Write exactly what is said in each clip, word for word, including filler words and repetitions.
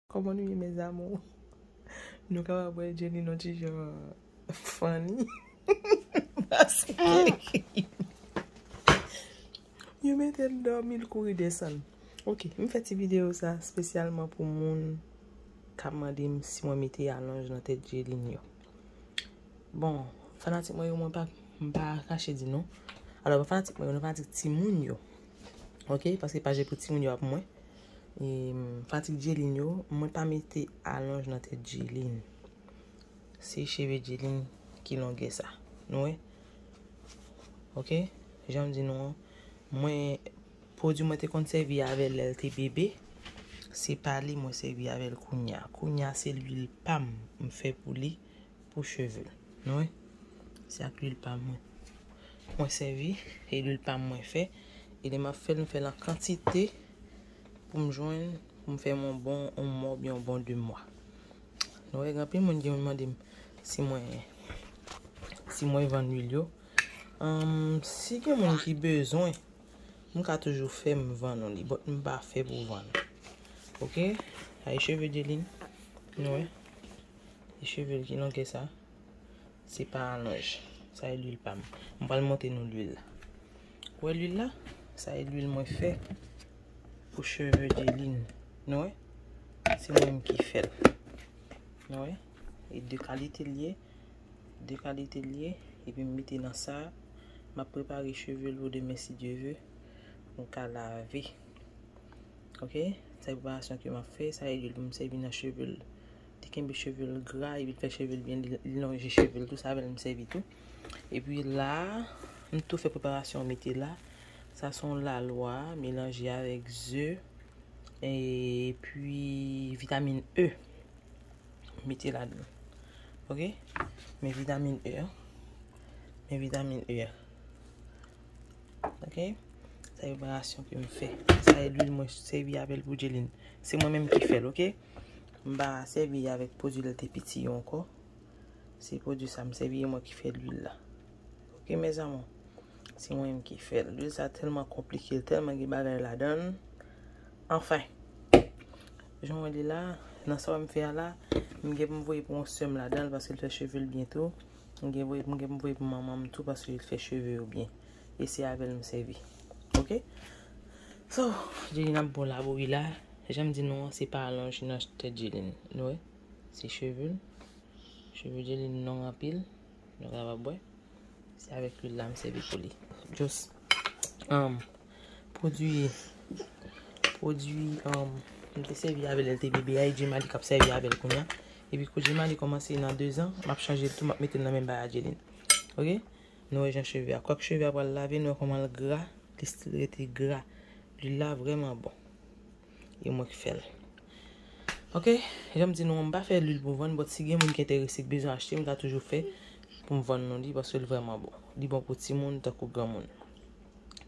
Kòman nou ye, mes amours? Nou kapab wè Jenny nan ti jan funny. Paske yo mete l dòmi, l kouri desann. Ok, m fè ti videyo sa espesyalman pou moun k ap mande m si mwen mete alonj nan tèt Jeline yo. Bon, fanatik mwen yo, mwen pa, m pa kache di nou. Alò, fanatik mwen yo, nou fanatik timoun yo. Ok, paske pa jwe pou timoun yo ap mwen. E, fanatik Jeline yo, mwen pa mete alonj nan tèt Jeline. Se cheve Jeline ki longè sa. Nou wè? Ok? Jan m di nou an, mwen, pwodui mwen te konn sèvi avè l lè l te bebe, se pa li mwen sèvi avè l kounya. Kounya se lwil pa m m fè pou li, pou cheve l. Nou wè? Se ak lwil pa m mwen. Mwen sèvi, e lwil pa m mwen fè. E lè m ap fè l, m fè l an kantite pou m jwenn, pou m fè m yon bon, yon mwa oubyen yon bon de mwa. Nou wè, gen anpil moun ki mande m si mwen, si mwen vann lwil yo. Anm, si gen moun ki bezwen, m ka toujou fè m vann ou li, but m pa fè pou vann. Ok? Sa e cheve Jeline. Nou wè? E cheve l ki longè sa. Se pa alonj. Sa e lwil pa m. M pral montre nou lwil la. Ou wè lwil la? Sa e lwil mwen fè pou cheve Jeline. Nou wè? Se mwen menm ki fè l. Nou wè? E de kalite l ye. De kalite l ye. Epi m mete nan sa. M ap prepare cheve l pou demen, si Dye ve. Pou m ka lave. Ok? Sa e preparasyon ke m ap fè. Sa e lwil pou m sèvi nan cheve l. Li kenbe cheve l gra, epi l fè cheve l byen, li, li lonje cheve l tou, sa avè l m sèvi tou. Epi la, m tou fè preparasyon mete la. Sa se yon lalwa melanje avèk ze, epi vitamin E. Mete ladan. Ok? Men vitamin E an. Men vitamin E an. Ok? Sa e preparasyon ke m fè. Sa e lwil mwen sèvi avè l pou Jeline. Se mwen menm ki fè l, ok? M pa sèvi avèk pwodui lè l te piti yo ankò. Se pwodui sa m sèvi, e mwen ki fè lwil la. Ok, mes amours? Se mwen menm ki fè l. Lwil sa tèlman konplike, l tèlman gen bagay ladan l. Anfen, jan w wè li la, nan sa w wè m fè a la, m gen pou m voye pou yon sè m ladan l paske l fè cheve l byen tou. M gen voye, m gen pou m voye pou manman m tou paske l fè cheve yo byen. E se avè l m sèvi. Ok? So, Jeline ap bon labouri la. Jan m di nou an, se pa alonj nan tèt Jeline. Nou wè? Se cheve l. Cheve Jeline long anpil. Nou kapab wè. Se avèk lwil la m sèvi pou li. Just, um, pwodui, pwodui, um, m te sèvi avè l lè l te bebe a, e Jemali k ap sèvi avè l kounya. Epi kou Jemali kòmanse nan dezan, m ap chanje l tou, m ap mete l nan menm bagay a Jeline. Ok? Nou wè jan cheve a. Kwak cheve a pral lave, nou wè kòman l gra, li still rete gra. Lwil la vrèman bon. E mwen k fè l. Ok, jan m di nou, m pa fè lwil pou vann, but si gen moun ki enterese, ki bezwen achte, m ka toujou fè pou m vann nou li, paske l vrèman bon. Li bon pou timoun tankou granmoun.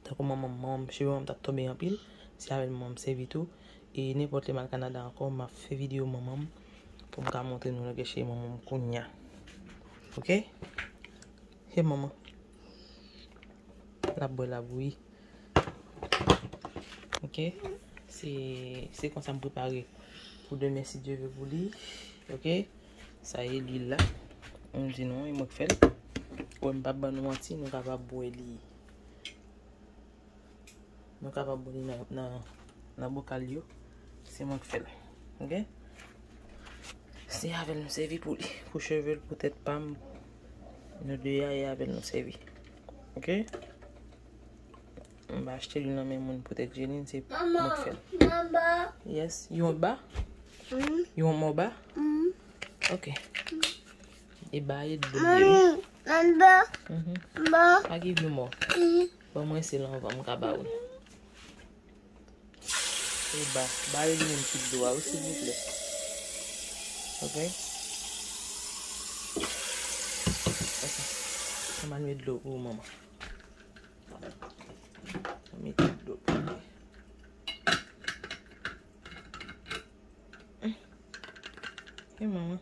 Tankou manman m, manman m, cheve manman m t ap tonbe anpil, se avè l manman m sèvi tou. E nenpòt lè m al Kanada ankò, m ap fè videyo manman m pou m ka montre nou longè cheve manman m kounya. Ok? He manman. L ap bwè labouyi. Ok? Se, se konsa m prepare pou demen, si Dye ve, pou li. Ok? Sa e lwil la. M di nou, e mwen k fè l. Wè, m p ap ban nou manti, nou kapab bwè li. Nou kapab bwè li nan, nan, nan bokal yo. Se mwen k fè l. Ok? Se avè l m sèvi pou li. Pou cheve l, pou tèt pa m. Nou de a, e avè l nou sèvi. Ok? M pa achte li nan men moun pou tèt Jeline, se mwen k fè l. Mama, mama. Yes, you want ba? Mm. You want more ba? Mm. Ok. E ba e dlo. Mami, mama. Mhm. Ba. I give you more. Mm. Ban mwen se l anvan m ka ba ou. E ba, ba e li menm ki dlo a wi, silvouplè. Ok? Ok. Mama, nou e dlo pou ou, manman. Mete dlo pou mwen. E manman,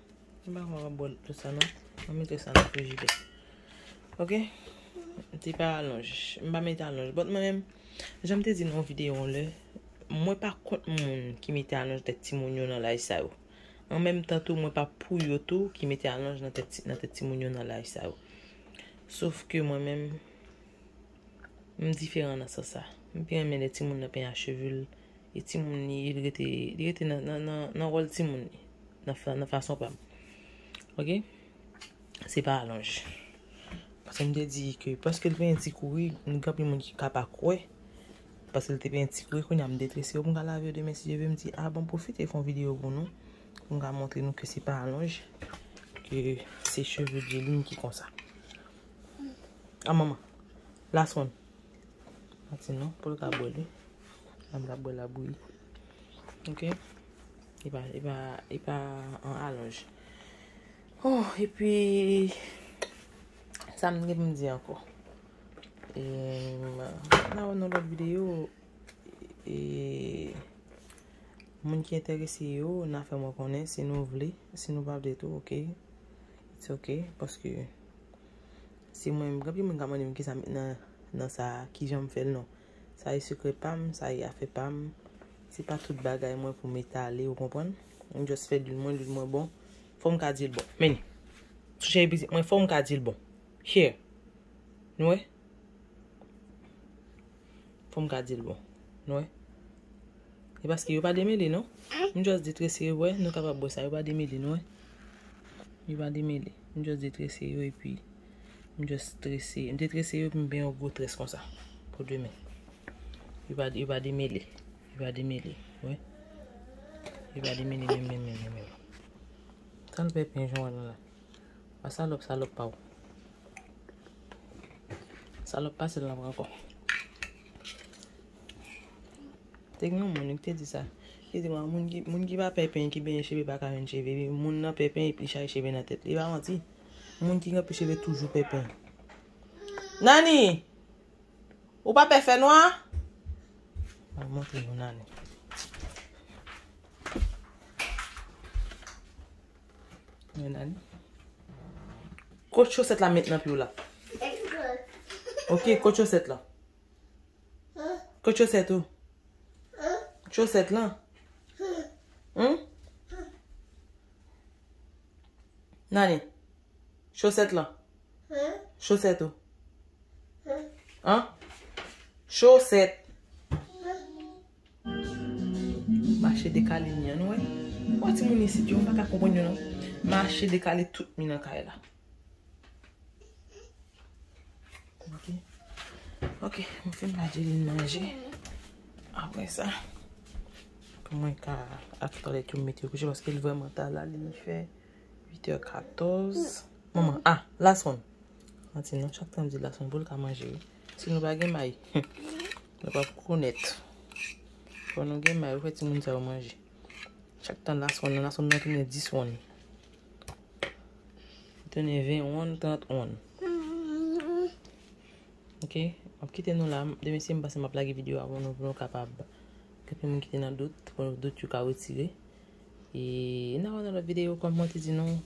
m pa konn w ap bwè tout sa non. Mwen mete sa nan frijidè. Ok? Se pa alonj. M pa mete alonj. But mwen menm, jan m te di nan yon videyo yon lè, Mwen pa kont moun ki mete alonj tèt timoun yo nan laj sa yo. An menm tan tou, mwen pa pou yo tou ki mete alonj nan tèt ti, nan tèt timoun yo nan laj sa yo. Sof ke mwen menm, m diferan nan sans sa. M pi renmen lè timoun nan penyen a cheve l. E timoun li, li rete, li rete nan, nan, nan, nan wòl timoun li. Nan fa-, nan fason pa m. Oke? Se pa alonj. Paske m te di ke, paske l penyen ti kouri, gen anpil moun ki ka pa kwè. Paske l te penyen ti kouri, kounye a m detrese yo pou m ka lave yo demen si Dye vle. M di, a bon, pwofite fè yon videyo pou nou. Pou m ka montre nou ke se pa alonj. Ke se cheve Djelin ki konsa. A manman. Laswonn. Mati non, pou l ka bwè li. L ap bwè la bouyi. Oke? E pa, e pa, e pa an alonj. Oh, epi, sa m gen pou m di ankò. E, n a wè nan lòt videyo, e, moun ki enterese yo, n a fè mwen konnen si nou vle, si nou pa vle tou, oke? It's oke, paske si mwen, gen anpil moun ka mande m kisa m met nan, nan sa, kijan m fè l, non. Sa e sekrè pa m, sa e afè pa m. Se pa tout bagay mwen pou m etale, ou konprann? M just fè lwil mwen, lwil mwen bon. Fò m ka di l bon. Men, sou cheri pitit mwen, fò m ka di l bon. Here. Nou wè? Fò m ka di l bon. Nou wè? E paske yo pa demele, non. M just detrese yo, wè, nou kapab wè sa, yo pa demele, nou wè. Yo pa demele. M just detrese yo, epi m just trese. M detrese yo, epi m benyen yon gwo très konsa. Pou demen. Yo pa, yo pa demele. Yo pa demele, wè. Yo pa demele, menm, menm, menm, menm, menm. Sa l fè penyen jan w wè l la. A salòp, salòp pa w. Salòp pase l la ankò. Te gen yon moun ki te di sa. Li di mwen, moun ki, moun ki pa pè penyen, ki benyen cheve, pa ka jwenn cheve. Epi moun nan pè penyen, epi li chache cheve nan tèt li. E pa manti. Moun ki gen anpil cheve toujou pè penyen. Nani! Ou pa pè fè nwa? Mwen montre nou Nani. Men Nani. Kot chosèt la met nan pye w la? Oke, kot chosèt la? Kot chosèt ou? Chosèt lan? Hmm? Nani? Chosèt lan? Chosèt ou? An? Chosèt. Mache dekale mi an, nou wè? Wè timoun isit yo, m pa ka konprann yo non. Mache dekale tout mi nan kay la. Ok. Ok, m fin ba Djelin manje. Apre sa, pou mwen ka, a tout alè tou m mete yo kouche paske l vrèman ta la, li fè uit è katòz. Manman, ah, Laswonn. Manti non, chak tan m di Laswonn pou l ka manje, wi. Si nou pa gen may, nou p ap konèt. Fò nou gen may, pou fè timoun sa yo manje. Chak tan Laswonn, Laswonn nan tounen dis won. Tounen ven won, trant won. Ok, m ap kite nou la. Demen si m pase m ap lage videyo a pou nou, pou nou kapab. Gen anpil moun ki te nan dout, pou dout yo ka retire. E n a wè nan lòt videyo, kòm mwen te di nou,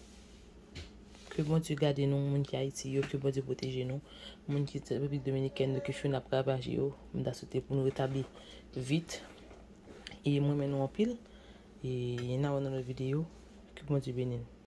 ke Bondye gade nou, moun ki Ayiti yo, ke Bondye pwoteje nou. Moun ki Repiblik Dominikèn, ke fyo n ap ravaje yo, m ta swete pou nou retabli vit. E mwen renmen nou anpil. E n a wè nan lòt videyo, ke Bondye beni n.